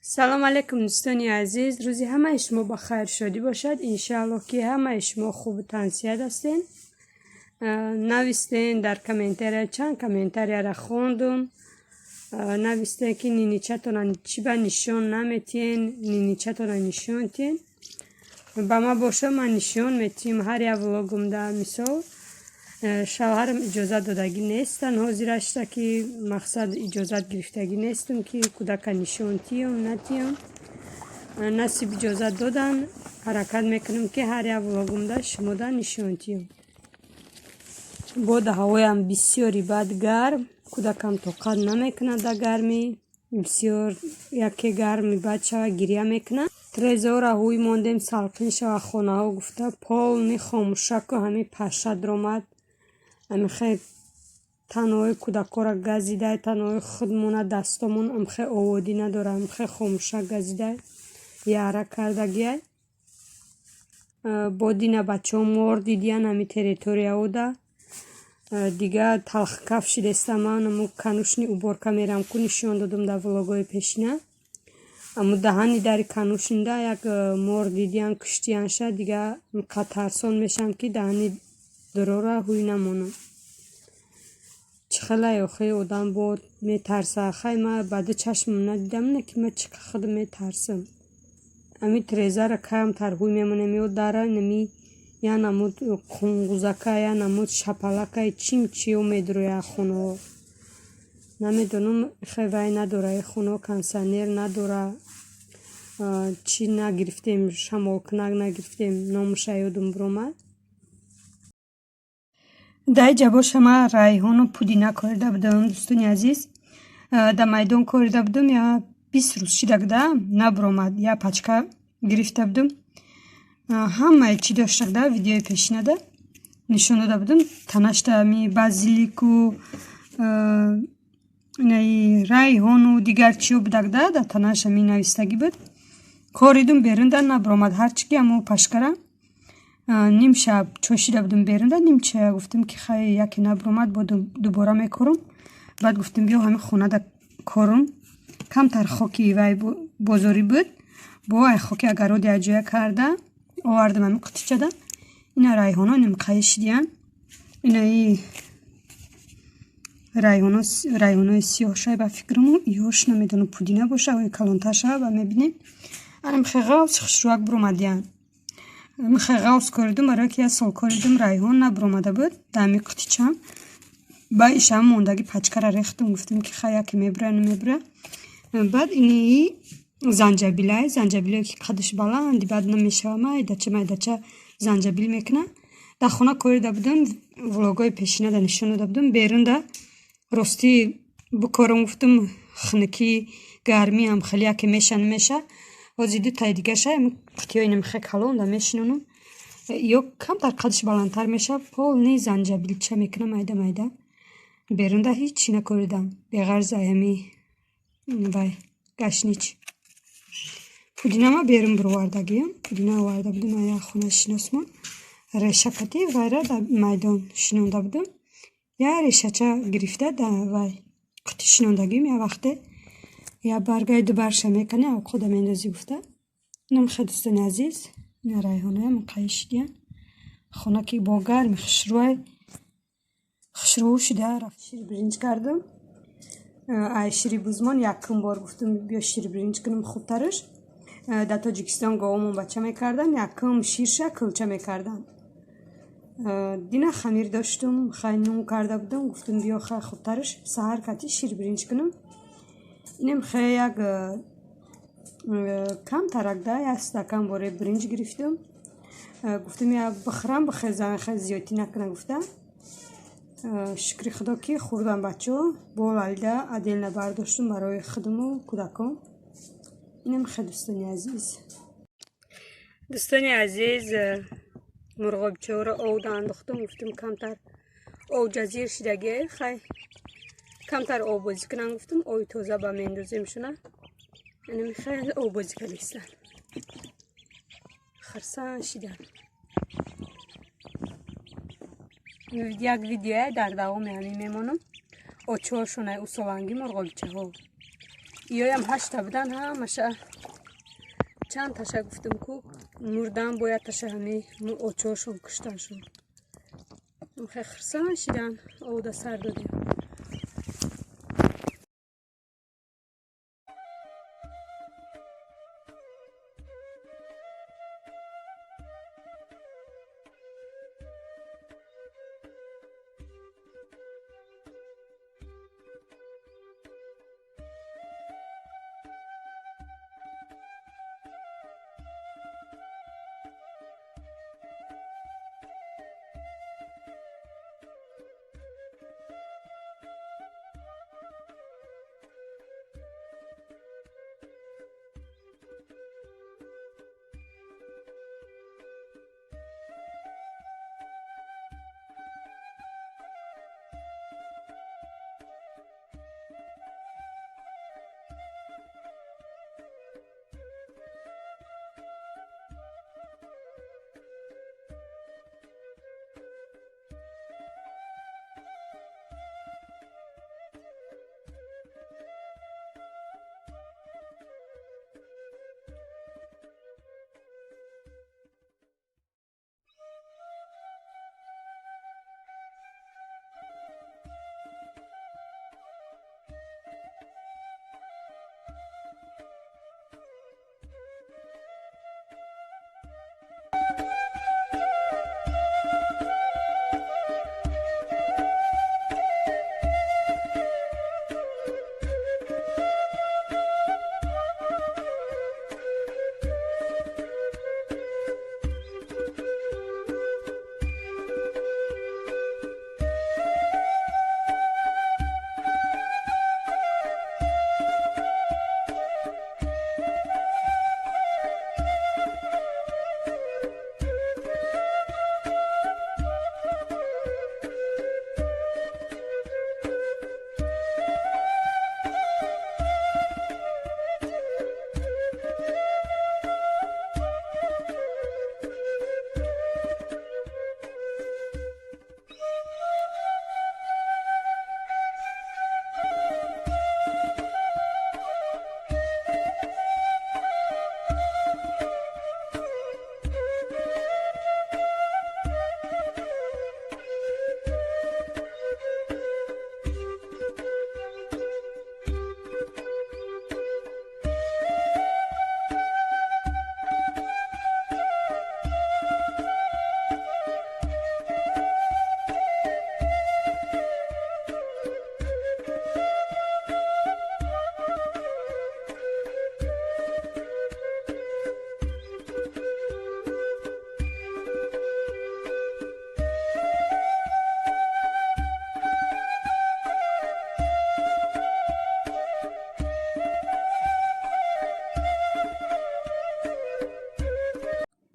Салом алейкум, дӯстони азиз. Рӯзи ҳамаи шумо ба хайр, шодӣ бошад. Иншааллоҳ, ки ҳамаи шумо хубу тансиҳат ҳастен. Навистен дар комментария, чанд комментарияра хондум. Навистен, ки ниничатона чӣ ба нишон наметиҳен, ниничатона нишон тиҳен. Ба ма боша, ман нишон метиҳем ҳар як влогумда. Мисол, шавҳарам иҷозат додагӣ нестанд ҳозирашта, ки мақсад иҷозат гирифтагӣ нестам, ки кӯдака нишон тиём, натиём. Насиб иҷозат додан, ҳаракат мекунам, ки ҳар як влогумда шумода нишон тиём. Бода ҳавоям бисёри бад гарм, кӯдакам тоқат намекунад дар гармӣ бисёр. Яке гарми бад шава, гиря мекунад. Трезора ҳуй мондем, салқин шава хонаҳо гуфта, полный хомӯшаку ҳамин паша даромад. Амихе танои кӯдакҳоро газидай, танои худмона, дастомон амхе оводӣ надора, амхе хомӯшак газидай, яра кардагиай. Бодина бачаҳо мор дидиян ҳами территорияода. Дига талхкаф шидеста. Ман аму конюшни уборка мерам ку, нишон додам дар влогҳои пешина. Аму даҳани дари конюшнида як мор дидиян, куштиянша. Дига тарсон мешавам, ки даҳани дорора ҳуй намонам. Чӣ хелай охи, одам бо метарса. Хай, ма ба ду чашмам надидам, не ки ма чӣ худ метарсам. Ами трезара камтар ҳуй мемонем ё дара нами я намуд қунгузака, я намуд шапалакай, чим чиё медурояд хонаҳо. Намедонам, хай вай надора, хонаҳо кондитсионер надора, чӣ нагирифтем, шамолкунак нагирифтем, номуша ёдум биромад. Дар иҷа боша, ман райҳону пудина корида будам, дӯстони азиз. Дар майдон корида будам, я 20 рӯз шидагда набуромад. Я пачка гирифта будам, ҳамаи чӣ доштагда, видеои пешинада нишон дода будам. Танашта ми базилику, инаи райҳону дигар чиё будагда, дар танаша ми навистагӣ буд. Коридум берунда, набуромад. Ҳарчи ки аммо пашкара нимшаб чошида будум берунда, нимча гуфтам, ки хай, яке набуромад, бо дубора мекорум. Баъд гуфтам, биё, ҳами хонада корум. Камтар хоки вай бозорӣ буд, бо ай хоки огороди аҷоя карда овардам ҳами қутичада. Ина райҳоно нимқаи шидиян. Инаи райҳонои сиёҳшай ба фикраму, ёш намедонам, пудина боша, ои калонтар шава ба мебинем. Анам хе ғавс хушрӯяк буромадиян. Михе ғавс коридум, барое ки як сол коридум, райҳон набуромада буд дар ҳами қутичам. Ба ишам мондаги пачкара рехтум, гуфтам, ки хай, яке мебура, намебура. Баъд инии занҷабилай, занҷабилое ки қадаш баланди баъд намешава, майдача майдача занҷабил мекуна. Дар хона корида будам, влогҳои пешинада нишон дода будам. Берунда ростӣ бикорам гуфтум, хунукӣ, гармӣ ҳам хеле яке меша, намеша. Ҳозир дутаи дигаша қутиҳои намихе калонда мешинонам, ё камтар қадаш баландтар мешава, полный занҷабилча мекунам, майда майда. Берунда ҳичи накоридам беғарз ҳами вай гашнич. Пудинама берун бировардагиам, пудина оварда будум як хонашиносмон, реша кати вайра дар майдон шинонда будум. Як решача гирифта, дар вай қути шинондагим. Як вақте як баргаи ду барша мекунӣ, авқода мендозӣ гуфта. Инам хе, дӯстони азиз, ина райҳонаям қаи шидиян. Хона ки бо гарми хушрӯай, хушрӯ шида рафт. Шири биринҷ кардам ай шири бузмон. Якум бор гуфтум, биё, шири биринҷ кунам хубтараш. Дар Тоҷикистон говомон бача мекардан, якум ширша кулча мекардан. Дина хамир доштум, хай, нун карда будам, гуфтум, биё, хай, хубтараш саҳар кати шири биринҷ кунам. Инам хе як камтаракда як стакан бораи биринҷ гирифтам. Гуфтам, я бихӯрам, бихезам, хе зиёдтӣ накунам гуфта. Шукри Худо, ки хӯрдам бачаҳо. Бо лалида отдельно бардоштум барои худуму кӯдакон. Инам хе, дӯстони азиз. Дӯстони азиз, мурғобчаҳоро овда андохтум. Гуфтум, камтар ов ҷазир шидагие, хай, камтар оббозӣ кунам гуфтум, ови тоза ба мендозем шуна. Инами хеле оббозӣ кардистанд, хурсанд шидан. Як видеое дар давоми ҳамин мемонам. Очоршонаи усоланги мурғобичаҳо. Иёям ҳашта будан, ҳамаша чанд таша гуфтам ку мурдан, бояд таша ҳами очошон куштаншон. Хеле хурсанд шидан, овода сар додем.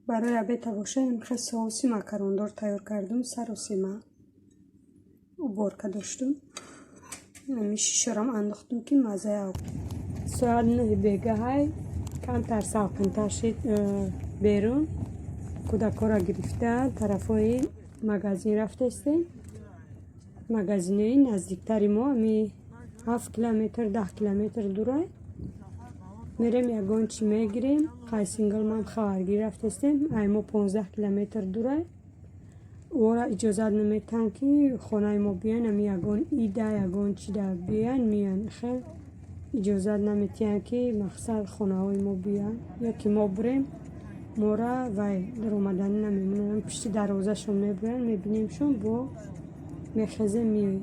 Барои обеда боша имхел соуси макарондор тайёр кардум. Саросема уборка доштум. Ами шишорам андохтум, ки маззаи ав. Соат 9 бегаҳай, камтар салқинтар шид берун. Кӯдакҳоро гирифта тарафҳои магазин рафтестем. Магазинои наздиктари мо ами 7 километр, 10 километр дурай. Мерем, ягон чӣ мегирем. Қайсингалмам хабаргирӣ рафтестем. Ай мо 15 километр дурай. Ора иҷозат наметиҳанд, ки хонаи мо биёян. Ами ягон ида, ягон чида биёян, меян. Хел иҷозат наметиҳанд, ки мақсад хонаҳои мо биёянд ё ки мо бурем, мора вай даромаданӣ намемонанд. Пишти дарвозашон мебуранд, мебинемшон, бо мехезем, меоем.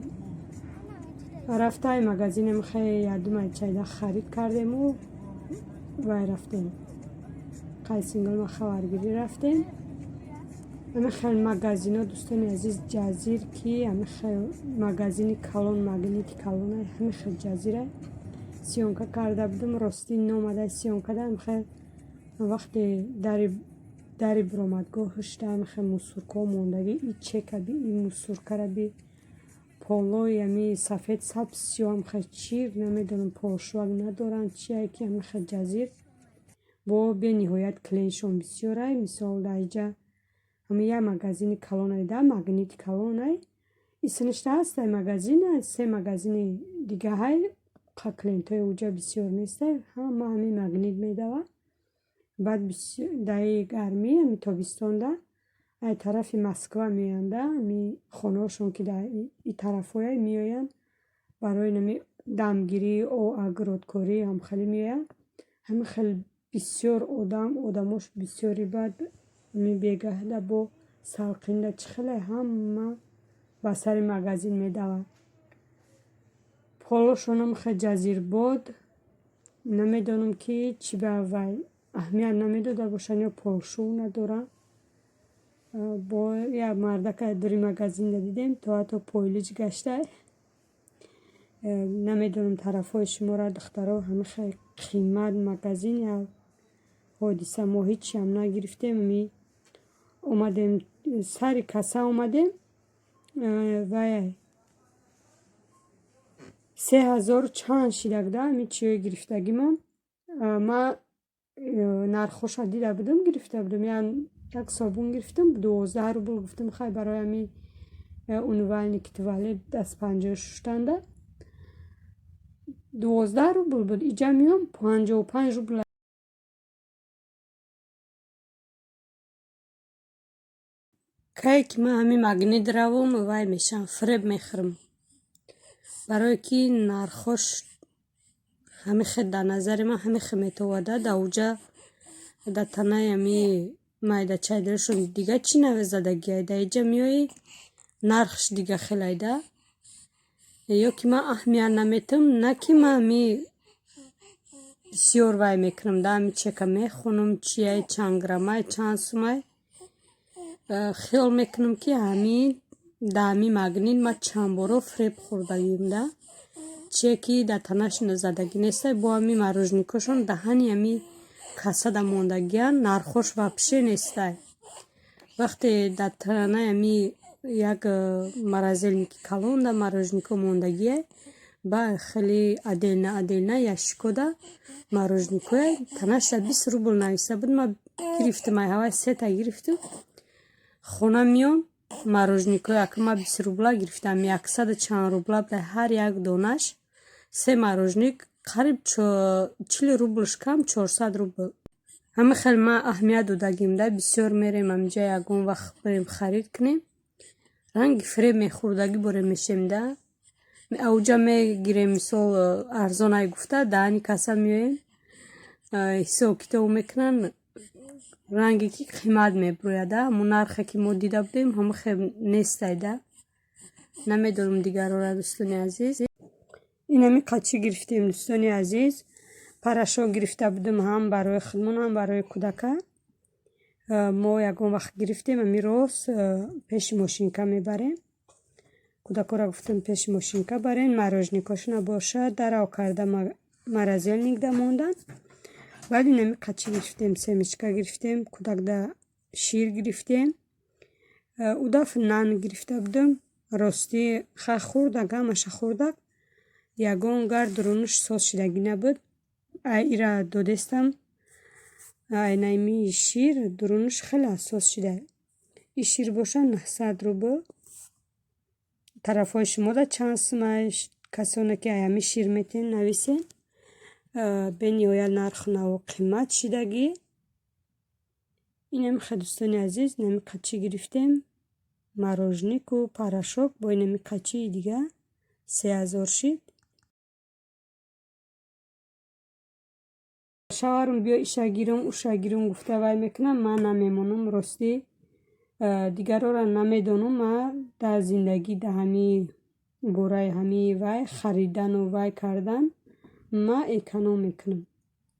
Рафтаи магазинем, хеле ядумай чайда харид кардему вай рафтем. Қайсингалма хабаргирӣ рафтем. Ами хел магазино, дӯстони азиз, ҷазир, ки ами хел магазини калон, Магнити калона, ҳами хел ҷазира съёмка карда будам. Ростӣ номада съёмка да. Хел вақте дари буромадгоҳ ҳушта, ами хел мусоркаҳо мондагӣ, и чекаби, и мусоркараби, полои ами сафед, сабз, сиёҳ, ам хел чир намедонам, полшӯак надоранд, чие, ки ами хел ҷазир бо бениҳоят клиентшон бисёрай. Мисол, дар иҷа ами як магазини калонай да, Магнити калонай исиништа ҳастай магазин, се магазини дигаҳай. Клиентҳои уҷа бисёр нестай, ҳама ҳамин Магнит медавад. Баъд даи гармӣ, ҳами тобистонда, ай тарафи Москва меоянда, ҳами хонаҳошон ки дар и тарафҳоя меоянд, барои нами дамгирӣ, огородкорӣ ҳамхеле меоянд. Ҳамин хел бисёр одам, одамош бисёри. Баъд ҳами бегаҳда бо салқинда чӣ хеле ҳама ба сари магазин медавад. Полошонам хел ҷазирбод, намедонам, ки чӣ ба вай аҳамият намедода бошанд ё полшӯ надоранд. Бо як мардака дури магазинда дидем, то ҳатто пойлич гаштай. Намедонам тарафҳои шуморо, духтаро, ҳамин хел қимат магазин, як ҳодиса. Мо ҳечиам нагирифтем, ами омадем, сари касса омадем, вай 3000 чанд шидак да ҳамин чиҳои гирифтагимон. Ман нархҳоша дида будам, гирифта будам. Як собун гирифтам 12 рубл, гуфтам, хай, барои ҳамин умывальники, туалет, дастпанҷа шуштанда 12 рубл буд. Иҷа меом, 55 рубл. Кае ки ман ҳамин Магнит равам, вай мешавам, фиреб мехӯрам, барое ки нархҳош ҳамин хел, дар назари ман ҳамин хел метовада. Дар уҷа дар танаи ҳами майдачайдарашон дига чӣ навезадагиай, дар иҷа меоӣ, нархш дига хелай да. Ё ки ман аҳамият наметам, на ки ман ҳами бисёр вай мекунам да, ҳами чека мехонам, чияй, чанд граммай, чанд сумай. Хиёл мекунам, ки ҳамин дар ҳамин Магнит ман чанд боро фиреб хӯрдагим да. Чие ки дар танаш задагӣ нестай, бо ҳамин мороженикҳошон даҳани ҳами кассада мондагиянд, нархҳош вообще нестай. Вақте дар танаи ҳами як морозильники калон да мороженикҳо мондагиай, ба хеле отдельно отдельно ящикода мороженикҳоя танаша 20 рубл нависта буд. Ман гирифтам, ай ҳавай сета гирифтам. Хона меом, мороженикҳои ака ман 20 рубла гирифтам, яксаду чанд рубла буда ҳар як донаш. Се мороженик қариб 40 рублш кам, 400 рубл. Ҳамин хел ман аҳамият додагим да, бисёр мерем ҳаминҷа, ягон вақт берем харид кунем, ранги фиреб мехӯрдагӣ борем мешем да. Ауҷа мегирем, мисол, арзонай гуфта, даҳани касса меоем, ҳисоб китоб мекунанд, ранге ки қимат мебурояд да. Ҳамон нархе ки мо дида будем, ҳамон хел нестай да. Намедонам дигарора, дӯстони азиз. Инами қачӣ гирифтем, дӯстони азиз? Порошок гирифта будам ҳам барои худмон, ҳам барои кӯдака. Мо ягон вақт гирифтем, ами рост пеши мошинка мебарем. Кӯдакҳоро гуфтам, пеши мошинка барем. Мороженикҳошона бошад, дарав карда морозильникда монданд. Баъд инами қачӣ гирифтем? Семечка гирифтем, кӯдакда шир гирифтем. Ӯ дафъа нан гирифта будам, ростӣ, хай, хӯрдак, ҳамаша хӯрдак, ягон гард дурунаш соз шидагӣ набуд. Ай ира додестам, ай наими шир дурунаш хеле соз шида. И шир бошад 900 рубл. Тарафҳои шумода чанд сумай? Касоне ки ай ҳамин шир метиҳен, нависен. Бениҳоят нарху наво қимат шидагӣ. Инами хел, дӯстони азиз, инами қачӣ гирифтем? Мороженику порошок бо инами қачии дига 3000 шид. Шавҳарам биё, иша гирам, уша гирам гуфта вай мекунам, ман намемонам, ростӣ. Дигарора намедонам, ман дар зиндагӣ дар ҳамин бораи ҳамин вай харидану вай кардан ман эконом мекунам.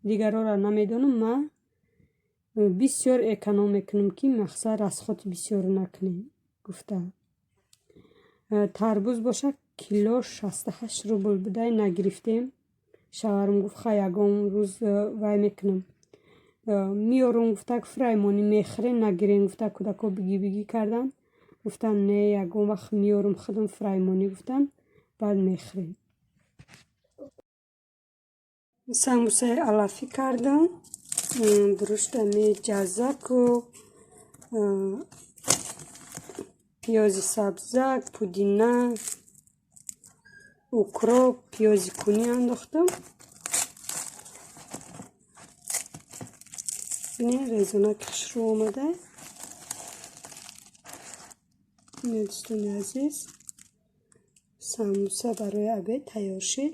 Дигарора намедонам, ман бисёр эконом мекунам, ки мақсад расходи бисёр накунем гуфта. Тарбуз бошад, кило 68 рубл будай, нагирифтем. Шавҳарам гуфт, хай, ягон рӯз вай мекунам, меёрам гуфта, фураймонӣ мехӯрем, нагирем гуфта. Кӯдакҳо бигӣ бигӣ карданд, гуфтанд, не, ягон вақт меёрам худам фураймонӣ, гуфтанд, баъд мехӯрем. Самбусаи алафӣ кардам, дуруштами ҷазаку, пиёзи сабзак, пудина. Укроп, пиёзи кунӣ андохтам. Бинед, резонаки хушрӯ омада. Дӯстони азиз, самбуса барои обед тайёр шид.